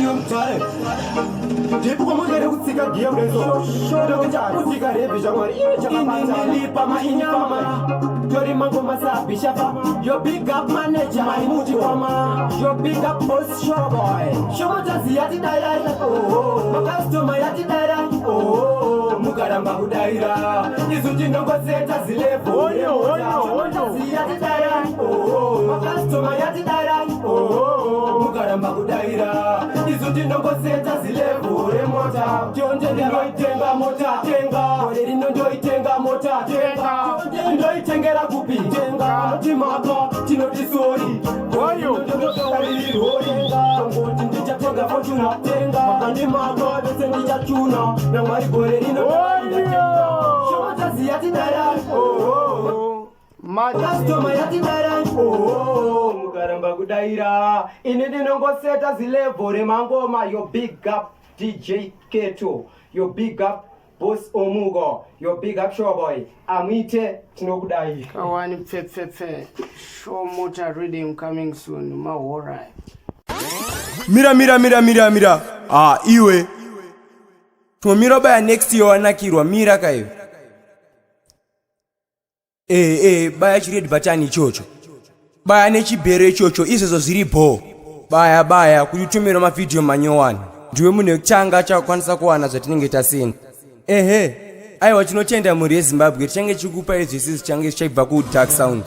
Iwe mutare ndipo kwamungere kutsika giya kudeso ndokuchaputika revhi zvamwari iwe chakabatanilipa mainyama tori mangoma sabishafa yo big up manager maimuti wama yo big up boss showboy shomotazi yatidairai oh, makastoma yatidairai oh, mukaramba kudaira isu tinongoseta zilevo yatidairai oh, makastoma yatidairai oh, mukaramba kudaira isu tinongoseta zilevo remota tionje ndinoitenga mota tenga gore rino ndoitenga mota tenga tionje ndoitengera kupi tenga timaka tinoti sori ndototarirori ndichatenga fortuna tenga makandimaka vese ndichachuna namwari gore rino shomotazi yatidairai oh, oh. Customer yatidairai oh, mukaramba kudaira ini ndinongoseta zilevel remangoma yo big up DJ Keto yo big up boss Omugo yo big up Showboy amwite tinokudai Kawani pfepfepfe show motor reading coming soon mahora. Mira mira mira mira mira. Ah iwe. Tomira baya next year wanakirwa mira kaiwe. Eh eh baya chired button ichocho. Baya nechibhero ichocho izvozvo zviri bho. Baya baya kuti utumirwe mavhidhiyo manyowani. Ndiwe munhu wekutanga achakwanisa kuwana zvatinenge tasenda. Ehe. Aiwa tinotenda mhuri yeZimbabwe tichange tichikupai zvese zvichange zvichaibva kuDark Sound.